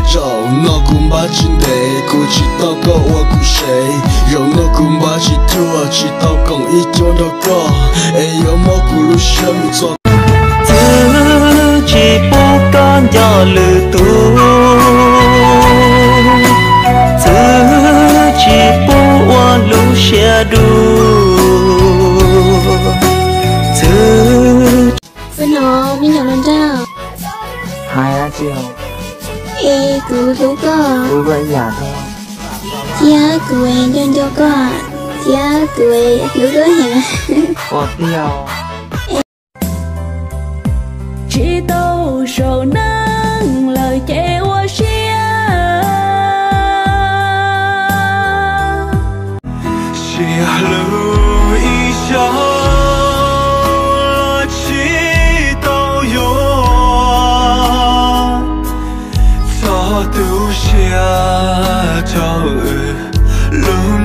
Zaum no kuv npaj tsis ntev, kuv tsis tau koj ua kuv sev. Zaum no kuv npaj tsis cuag, tsis tau koom ib cuab nrog koj, es yuav muab kuv lub siab mus txog. Txwv tsis pub koj nco lwm tus, txwv tsis pub ua lub siab dub, txwv. Ua no me nyuam hluas nraug, hais dab tsi? Es kuv hlub koj, hlub koj ib yam thiab, thiab kuv nco nco koj, thiab kuv hlub koj heev. Ua tiag. Tsis tau saum neej lawm ces ua siab. Tsis hlub ib zaug los tsis tau yuav, txhob tu siab rau wb, lub